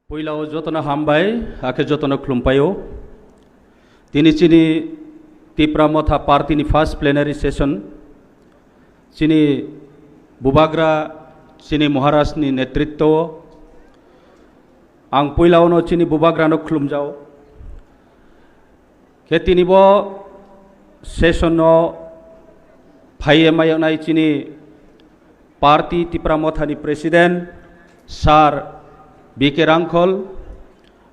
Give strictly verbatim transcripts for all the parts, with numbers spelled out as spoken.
Puilao jotono hambai, hakhe jotono khulumpai o. Tini chini Tipra Motha Party ni first plenary session, chini Bubagra, chini Maharaj ni netritwo o ang puilao no chini Bubagra no khulumjao. Khe tini bo session no phaiye mayoknai chini party Tipra Motha ni president Sir B K Rangkhol,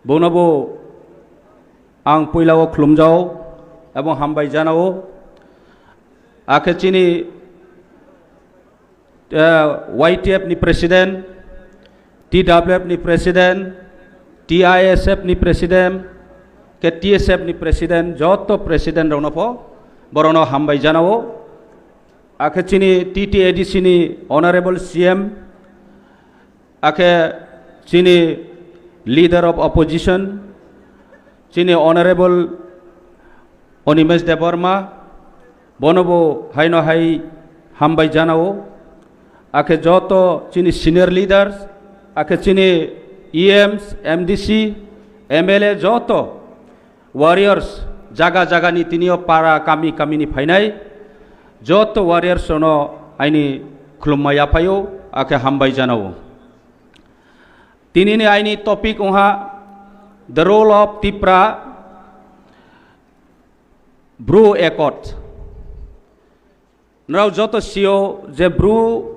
bono bo ang puilao khulumjao ebong hambai janao. Akhe chini eh, Y T F ni president, T W F ni president, T I S F ni president, ke T S F ni president, joto president rokno pho borokno hambai janao. Akhe chini T T A D C ni honorable C M, akhe chini leader of opposition, chini honorable Animesh Debbarma, bono bo haino hai hambai janao. Akhe joto chini senior leaders, akhe chini E Ms, M D C, M L A, joto warriors, jaga jaga ni tinio para kami kami ni phainai joto warriors no aini khulumma yaphaio, akhe hambai janao. Tini ni aini topic wngha the role of Tipra Bru Accord. Norok joto sio je Bru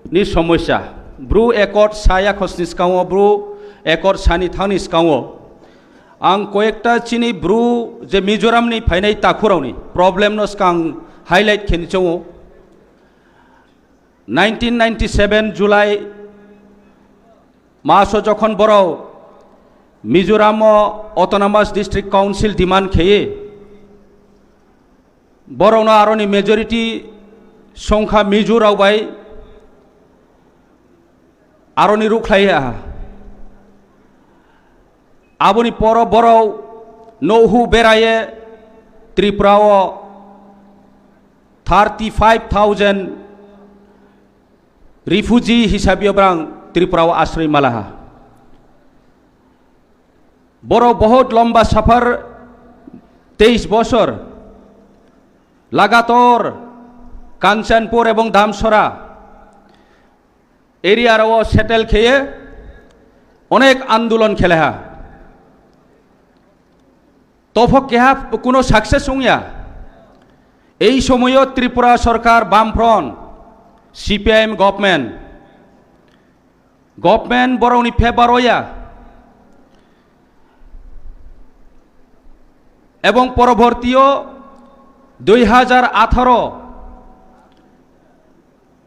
ni somosya, Bru Accord saya khosni skango, Bru Accord sani thangni skango ang koyekta chini Bru je Mizoram ni phainai takhurokni problem no skang highlight kheni chongo. Nineteen ninety-seven July maso jokhon borok Mizoram o Autonomous District Council demand kheye, borokno aroni majority songkha Mizo rok bai aroni rukhlai ha. Aboni poro borok nouhu beraye Tripura o thirty five thousand refugee hisabe brang Tripura o asroi malaha. Borok bohut lomba safar, teis bosor lagator Kanchanpur ebong Damsora area rao settle kheye onek andolon kheleha. Tophok keha kuno success wngya. Ei somoyo Tripura sorkar Bamfront, C P I M government, government borokni favour o ya. Ebong porobortio dui hajar atharo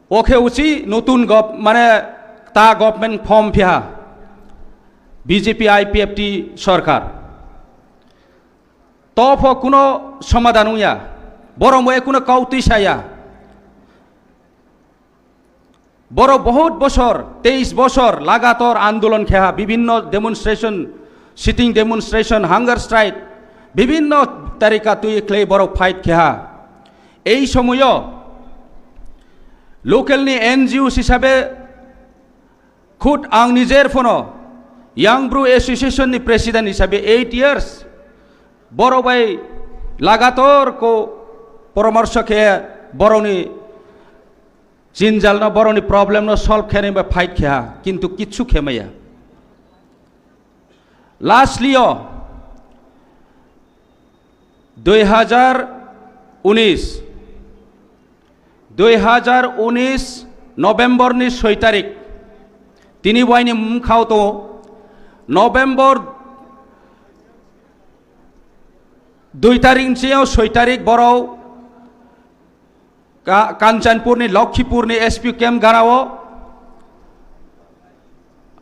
o khe uchi notun gov-, mane ta government form phiha B J P I P F T sorkar. To pho kuno somadan wngya, borok bo kuno kautwi saya. Borok bohut bosor, teis bosor lagator andolon kheha, bibinno demonstration, sitting demonstration, hunger strike, bibinno tarika twi khlai borok fight kheha. Ei somoyo local ni N G O hisabe khud ang nijer phono Young Bru Association ni president hisabe eight years borok bai lagator ko poramorsho khe borokni jinjalno, borokni problemno solve khenai bai fight kheha, kintu kichu khemaya. Lastly o dui hajar unis, dui hajar unis November ni soi tarik, tini waini mkhao to November dui tarik ni soi tarik borok Ka-, Kanchanpur ni Lokhipur ni S P camp garao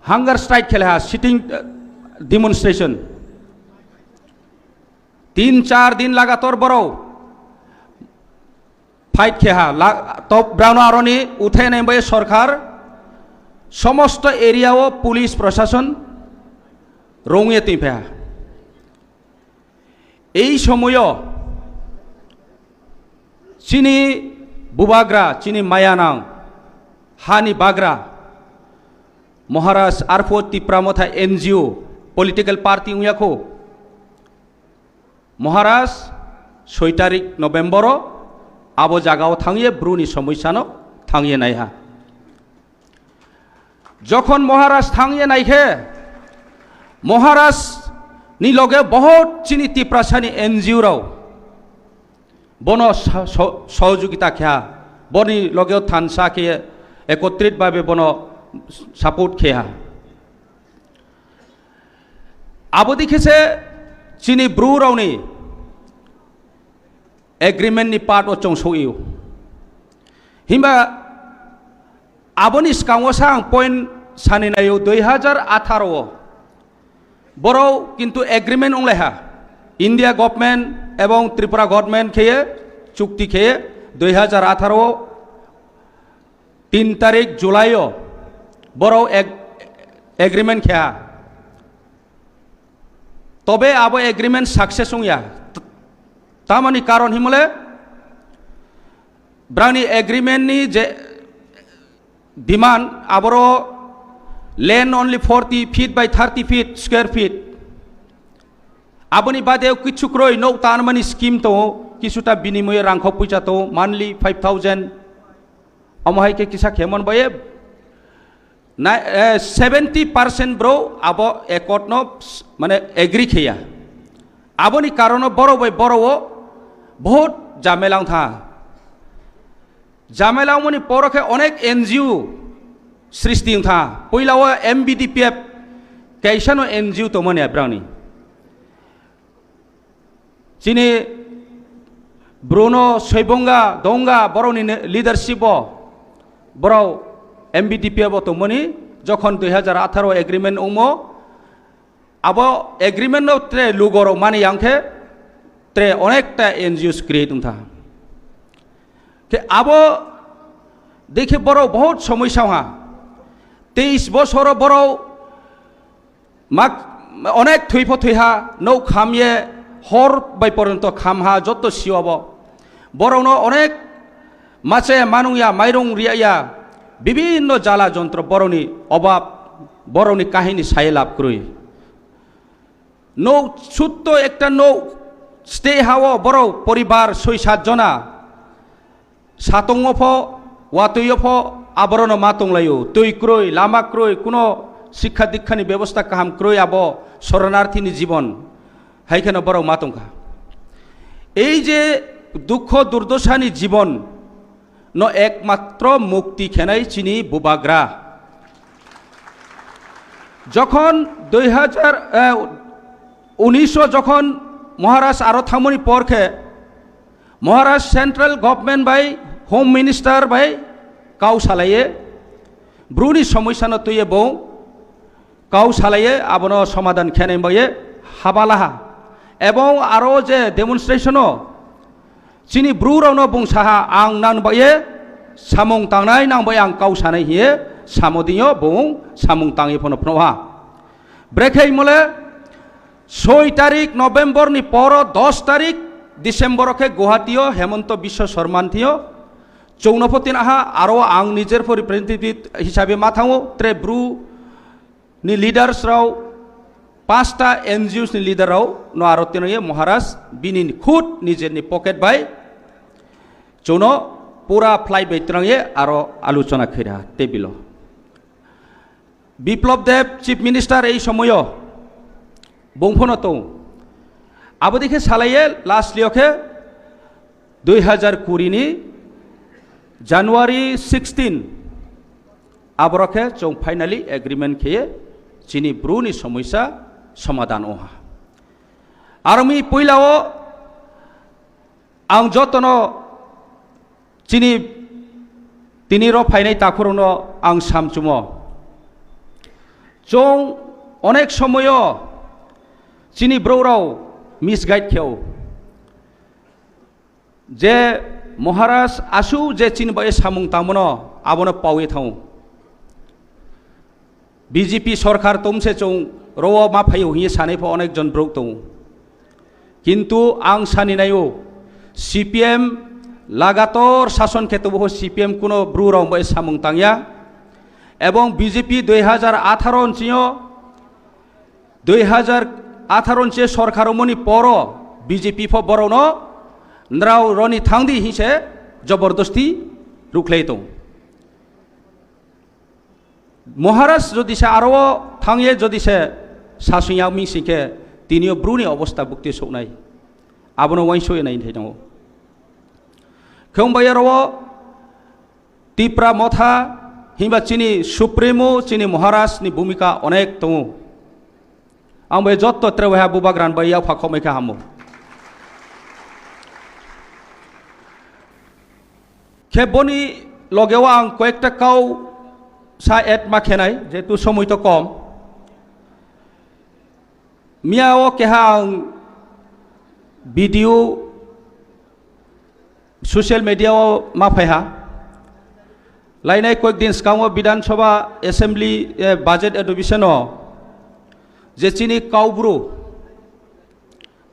hunger strike kheleha, sitting, eh, demonstration. Tin char din lagator borok fight kheha, la-, top brown aroni uthai nai bai sorkar somosto area o police prosason rongye twi phaha. Ei somoyo chini bubagra, chini mayanang, hani bagra, Maharaj arphuo Tipra Motha N G O political party wngya kho. Maharaj soi tarik November o abo jagao thangye Bru ni somosya no thangye naiha. Jokhon Maharaj thangye naikhe, Maharaj ni loge bohot chini Tiprasa ni N G O rao bono sa-, so-, sohojogita kheha, boni logeo thansa khe ekotrit bhabe bono support kheha. Abo dikhe se chini Bru rao ni agreement ni part o chong sogio. Himba aboni skango sa ang point sani naio, dui hajar atharo o borok kintu agreement onglaiha, India government ebong Tripura government kheye chukti kheye dui hajar atharo o tin tarik July o borok ag-, agreement kheha. Tobe abo agreement success wngya. T-, tamoni karon himole brani agreement ni je demand aboro land only forty feet by thirty feet square feet. Aboni bade kichu kroi nok tanmani scheme tongo, kisuta binimoye rangkho puisa tongo, monthly five thousand. Omo hai khe kisa khemon boye na, eh, seventy percent bro abo accord no s-, mane agree kheya. Aboni karono borok bai borok o bohot jamela wngtha. Jamela wngmani poro khe onek N G O srishti wngtha. Puila o M B D P F kaisa no N G O tongmani abrani. Chini Bruno Soibonga Donga borokni ne-, leadership o borok M B D P F o tongmani, jokhon dui hajar atharo agreement wngmo, abo agreement no tre lugorok mani yang khe tre onekta N G Os create wngtha. Khe abo dekhe borok bohot somoi saha, teis bosoro borok mak-, onek thwi pho thwi ha, nok kham ye, hor bai poronto kham ha, jotto sio bo. Borokno onek mache manung ya, mairung riya ya, bibinno jala jontro borokni obab, borokni kahini saye lab kwrwi. Nok sutto ekta nok stay ha o borok poribar soi sat jona. Satongo pho, watwi o pho, aborokno ma tonglaio. Twi kwrwi, lama kwrwi, kuno sikha dikhani bebosta kaham kwrwi abo soronarthini jibon. Hai kheno borok ma tongkha. Ei je dukho durdosani jibon no ekmatro mukti khenai chini bubagra. Jokhon dui hajar, eh, unisho jokhon Maharaj aro thangmani por khe Maharaj central government bai, home minister bai kau salaiye, Bruni somosya no twiye bo kau salaiye, abono somadan khenai baye habalaha. Ebong aro je demonstration o chini Bru rokno bung saha, ang nang baye samung tangnai, nang bai ang kau sanai hiye samodinyo bung samung tangye phono phnoha. Brekhe mole soi tarik November ni poro dos tarik December o khe Guwahati o Hemanta Biswa Sarma ni thio chwngno pho tin aha, aro ang nijer pho representative hisabe ma thango, tre Bru ni leaders rao, pasta N G Os ni leader rao no aro tino ye Maharaj bini khud nijer ni pocket bai chwngno pura flight bai twrang ye aro aluchona khaira table o. Biplab Deb Chief Minister ei somoyo bung phono tong. Abo dikhe salaiye last liyo khe dui hajar kuri ni January sixteen aboro khe chwng finally agreement kheye chini Bru ni somosya somadan oha. Aroni puila o ang jotono chini tini ro phainai takhurokno ang samchumo. Chwng onek somoyo chini broukrok misguide kheo. Je Maharaj aswk je chini bai samung tangmano abono pawi thango. B J P sorkar tomse chwng ro ma phaio hiye sanai pho onek jon brouh tongo. Kintu ang sani naio, C P M lagator sason khe tobo C P M kuno bru rok bai samung tangya. Ebong B J P dui hajar atharo nchio, dui hajar atharo nche sorkar moni poro B J P pho borokno nrao roni thangdi hinse jobordosti rukhlai tong. Maharaj jodi se aro thangye jodi se sasung ya ming singkhe tinio bruni obosta bukti soknai. Abono wainsoye nai thai tongo. Khong bayaro Tipra Motha himba chini Supremo, chini Maharaj ni bhumika onek tongo. Ang bai jotto tre waiha bubagra bai yak pha khomai kha hamo. Khe boni logeo ang koyekta kau sa add ma khenai, jehetu somoi to kom. Miya o keha ang video social media o ma phaiha. Lainai koyek din skango Bidhan Sabha Assembly, eh, Budget Adhibesion o je chini Kaubru,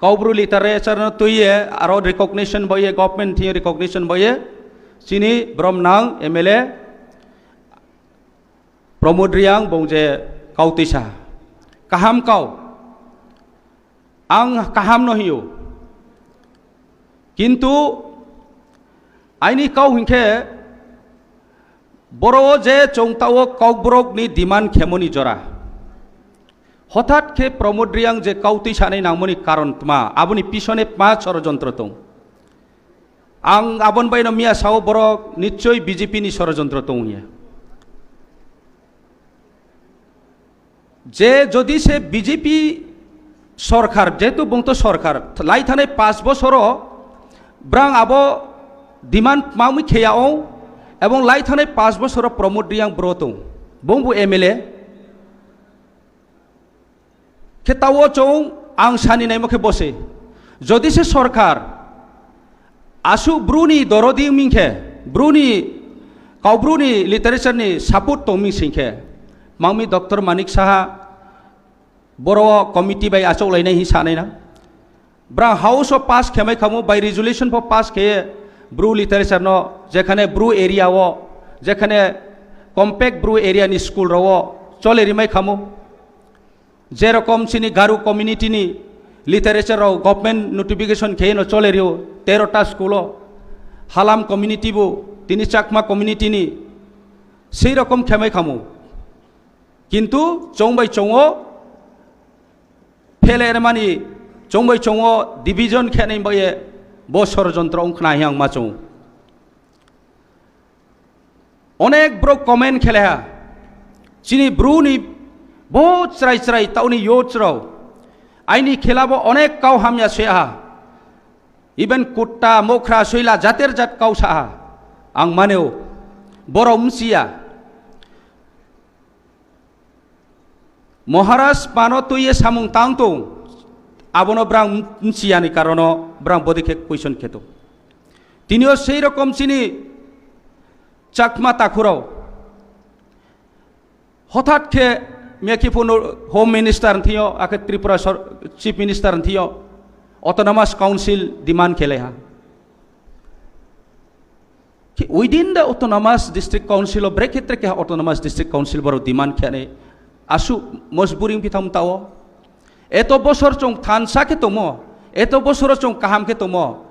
Kaubru literature no tuiye aro recognition boye, government thing recognition boye, chini brom nang M L A Pramod Reang bong je kau tisa kaham kau, ang kaham no hiyo, kintu aini kau hinkhe boro je chong tao Kokborok ni demand khemoni jora, hothat khe Pramod Reang je kau tisa nai nangmoni karon tma, aboni pisone tma sorojontro tong. Ang abon baino miya sao borok nichoi B J P ni sorojontro tong ya. Je jodi se B J P sorkar, jehetu bongto sorkar, lai thanai pas bosoro brang abo demand mamui kheya o, ebong lai thanai pas bosoro Pramod Reang bro tong, bongbu M L A. Khe tao chong ang sani naimo khe bose. Jodi se sorkar asuk bruni dorodi ming khe, bruni kau bruni literature ni support tong ming sing khe, mangmi Doctor Manik Saha boro committee bai achok lainai hi sanai na. Brang house o pass khemai khamu bai resolution pho pass khe bru literature no, jekhane bru area o, jekhane compact bru area ni school ro o chole rimai khamu. Jerokom chini Garu community ni literature rok government notification khe no chole rio, tero ta school o, Halam community bo, tini Chakma community ni, sei rokom khemai khamu. Kintu chong bai chongo phele mani, chong bai chongo division khenai bai bo sorojontro wng khna yang ma chong. Onek borok comment khele ha. Chini bru ni bo chrai chrai tauni youth rok. Aini khela bo onek kau hamya se ha. Even kutta, mokra, soila, jater jat kau sa ha. Ang maneo. Boro msiya. Maharaj pano tuiye samung tang tong, abono brang mchiyani karono brang bodi khe question kheto. Tinio sei rokom chini Chakma takhurao hothat khe mekhi phunu Home Minister thio, akhe Tripura sor-, Chief Minister thio, Autonomous Council demand khelai ha. Ki within the autonomous district council o brekhe trekhe autonomous district council borok demand khe ani asu mojburi wngphi thang tao. Eto bosor chwng thansa khe tongmo, eto bosoro chwng kaham khe tongmo.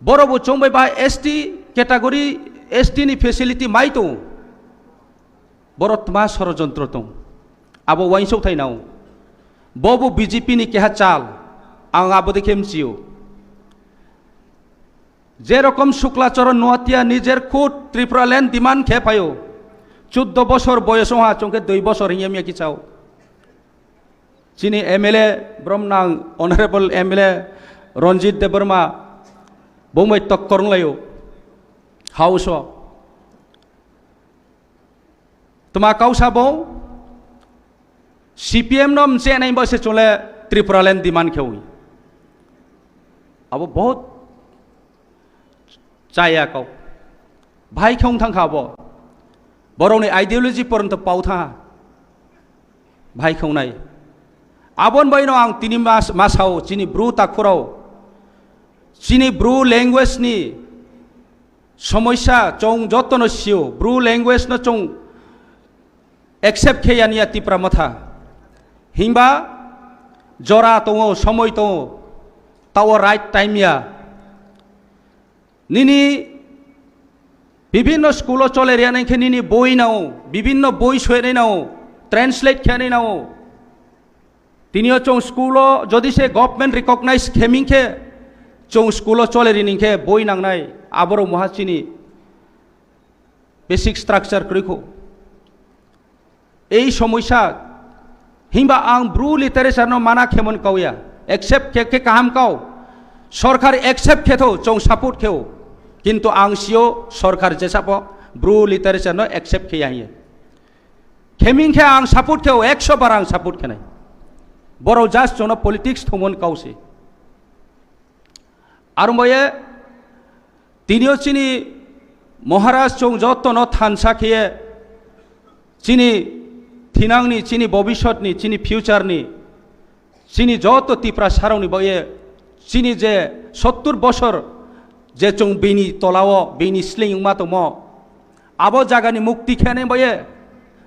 Borok bo chwng bai ba S T category, S T ni facility mai tongo. Borok tma sorojontro tong. Abo uaingsok thai nao. Bo bo B J P ni keha chal. Ang abo dekhe mchio. Jerokom Shukla Charan Noatia nijer khud Tripura land demand khe phaio. Chuddo bosor boyos wngha, chwngkhe dui bosor hingye mya kichao. Chini M L A brom nang Honorable M L A Ranjit Debbarma bongbai tokkor wnglaio. House o. Tma kau sabo C P M no mchenai bo se chole Tripura land demand khewi. Abo bahut chaya kau. Bhai khong thang kha bo. Borok ni ideology poronto pau tha. Bhai khong nai. Abon bai no ang tini mas, masao chini bru takhurao. Chini bru language ni Somosya chwng jotono sio, Bru language no chwng Accept khe ya niya Tipra Motha. Himba jora tongo, somoi tongo, tao right time ya. Nini bibinno school o chole riya nai khe nini boi nao, bibinno boi soinai nao, translate khe nai nao. Tinio chong school o jodi se government recognize kheming khe chong school o chole rining khe boi nangnai, aboro moha chini basic structure kwrwi kho. Ei somoisa himba ang Bru literature no mana khemon kauya, accept khe khe kaham kau, sorkar accept khe tho chong support kheo, kintu ang sio sorkar jesapo Bru literature no accept khe ya hiye. Kheming khe ang support kheo, ekso bar ang support khenai. Borok just chono politics thumon kause. Arumbaye tinio chini Maharaj chong joto no thansa khiye chini thinangni, chini bobisotni, chini future ni, chini joto Tipra sarokni baye chini je sottur bosor je chong bini tolao bini sling wngma tongmo. Abo jagani mukti khenai baye,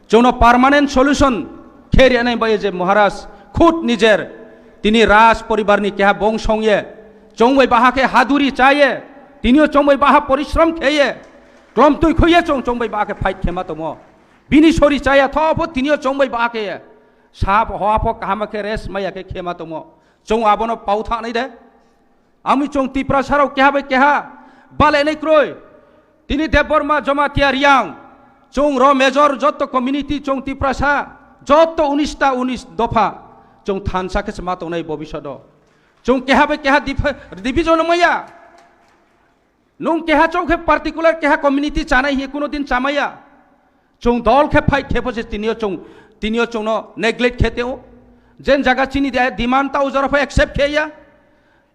chwngno permanent solution khe rwnai baye je Maharaj khud nijer tini Raj poribarni keha bong songye, chongbai baha khe haduri chaye, tinio chongbai baha porishrom kheye, klomtwi khuye chong chongbai baha khe fight khema tomo. Bini sori chaya thobo tinio chongbai baha khe sap hoa pho kahama khe rest maya khe khema tomo. Chong abono pau thanai de. Ami chong Tiprasa rok keha bai keha bale nai kroi. Tini Debbarma, Jamatia, Riang, chong ro major joto community chong Tiprasa joto unis ta unis dopha chong thansa khe se ma tongnai bobishodo. Chong keha bai keha dif-, division maya. Nung keha chong khe particular keha community chanai hi kuno din chamaya. Chong dol khe fight khe bo se tinio chong, tinio chong no neglect khe teo. Jen jaga chini de demand ta ujara pha accept khe ya.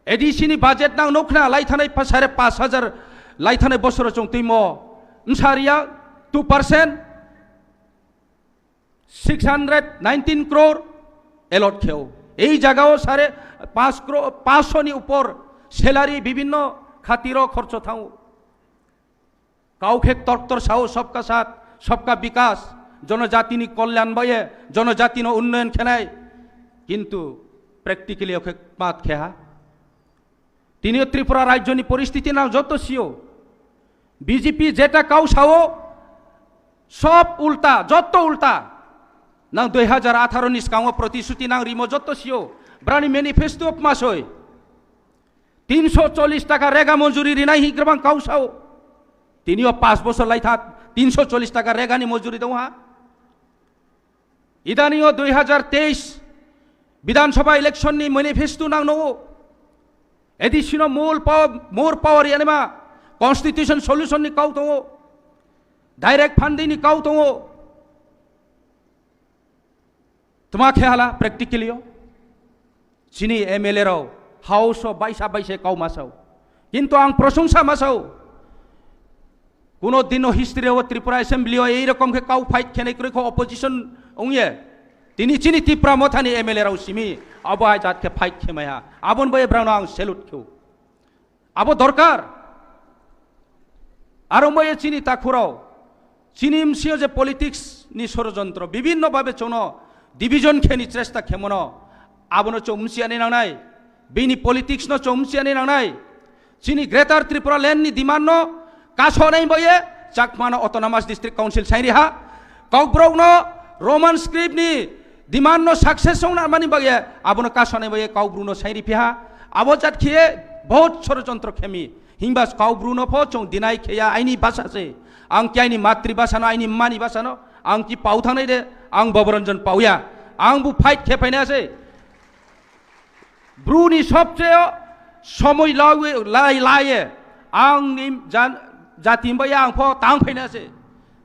A D C ni budget nang nukna lai thanai pa sare pas hajar lai thanai bosoro chong timo. Msariya two percent, six hundred nineteen crore allot kheo. Ei jagao sare pas crore, pas ni upor salary bibinno khatiro khorcho thango. Kau khe torktor sao, sabka saath, sabka bikas, jonojatini kolyan baye, jonojatino unnoyon khenai. Kintu practically okhe mat kheha. Tinio Tripura rajyoni poristiti nang joto sio. B J P jeta kau sao, sob ulta, joto ulta. Nang dui hajar atharo ni skango protishuti nang rimo joto sio. Brani manifesto pmasoi. Tinsho chollish taka rega monjuri rinai hi grabang kau sao. Tinio pas bosor lai tha, tinsho chollish taka rega ni monjuri dong ha. Idanio dui hajar teis Bidhan Sabha election ni manifesto nang no. A D C no mol power, more power yanima, constitution solution ni kau tongo. Direct funding ni kau tongo. Tma khe hala practically o. Chini M L A rao House o baisa baisa kau masao. Kintu ang prosongsa masao. Kuno dino history o Tripura Assembly o ei rokom khe kau fight khenai kwrwi kho opposition ongye. Tini chini Tipra Mothani M L A rao simi abo hai jat khe fight khemai ha. Abon bai brano ang salute kheo. Abo dorkar. Aro moye chini takhurao, chini msio je politics ni sorojontro, bibinno babe chono division kheni chesta khemono, abono chong msiani nangnai, bini politics no chong msiani nangnai. Chini Greater Tripura Land ni demand no kasonai boye, Chakmano Autonomous District Council sairi ha, Kokborokno Roman script ni demand no success ongna mani bagwi abono kasonai bagwi Kaubru no sairi piha. Abo jat khiye bahut sorojontro khemi. Himba Kaubru no pho chong deny kheya aini basa se. Ang ki aini matri basa no, aini mani basa no, ang ki pau thangnai de, ang Boboranjan pauya. Ang bu fight khe phaina se. Bruni sobcheo somoi lawi-, lai-, laye ang ni jan-, jati baya ang pho tang phaina se.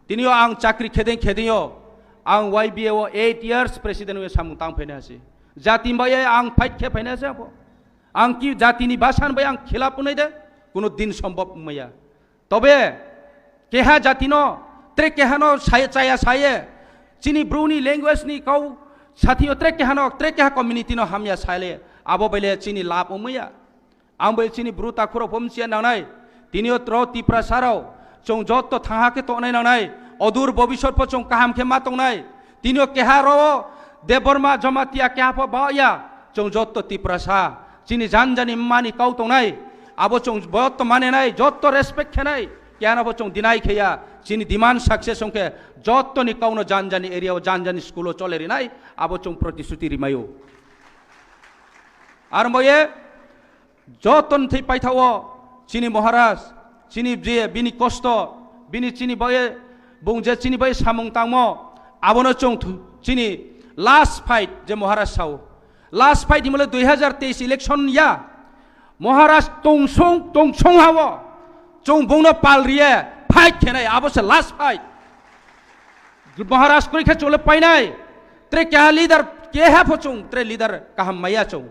Tinio ang chakri khedeng khedeng yo ang Y B A o eight years president we samung tang phaina se. Jati baya ang fight khe phaina se ang pho. Ang ki jati ni basan bai ang khilap unai de kuno din sombhob maya. Tobe keha jati no, tre keha no sai-, chaya saye, chini Bru ni language ni kau sati o tre keha no, tre keha community no hamya saile, abo baile chini lab omaya. Ang bai chini Bru takhurok pho mchiya nangnai, tini o tro Tiprasa rao, chong jotto thangha khe tongnai nangnai, odur bobisot pho chong kaham khe ma tongnai, Tini o keha ro Debbarma Jamatia keha pho ba ya, chwng jotto Tiprasa, chini janjani mani kau tongnai, abo chwng jotto manenai, jotto respect khenai, keha no bo chwng deny kheya, chini demand success wngkhe, jotto ni kau no janjani area o, janjani school o chole rinai, abo chwng protisuti rimaio. Ar moye, joto ni thwi paithao chini Maharaj, chini je bini kosto, bini chini bai bung je chini bai samung tangmo, abono chwng thu-, chini last fight je Maharaj sao. Last fight himle dui hajar teis election ya. Maharaj tongsong, tongsong hao. Chwng bungno pal riye fight khenai, abo se last fight. Maharaj kori khe chwle painai. Tre keha leader, keha pho chwng, tre leader kaham maya chwng.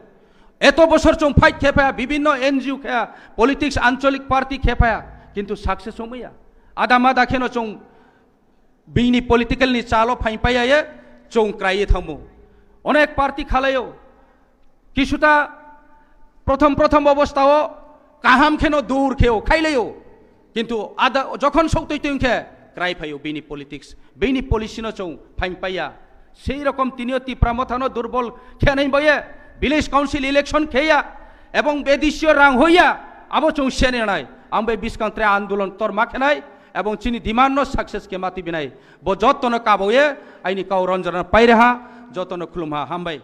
Eto bosor chwng fight khe phaya, bibinno N G O khe, politics, ancholik party khe phaya, kintu success wngmaya. Ada mada kheno chwng bini political ni chalo phain paya ye, chwng krai ye thangmo. Onek party khalaio, kisuta prothom prothom obostha o kaham kheno dur kheo, khailaio. Kintu ada jokhon sok twi twi khe krai phaio bini politics, bini policy no chwng phain paya. Sei rokom tinio Tipra Motha no durbol khenai boye village council election kheya ebong bedisio rang hoya abo chwng senenai. Ang bai biskang tre andolon tor ma khenai ebong chini demand no success khe mati binai. Bo jotto no kaboye aini kau ronjora pairaha, jotto no khulumha, hambai.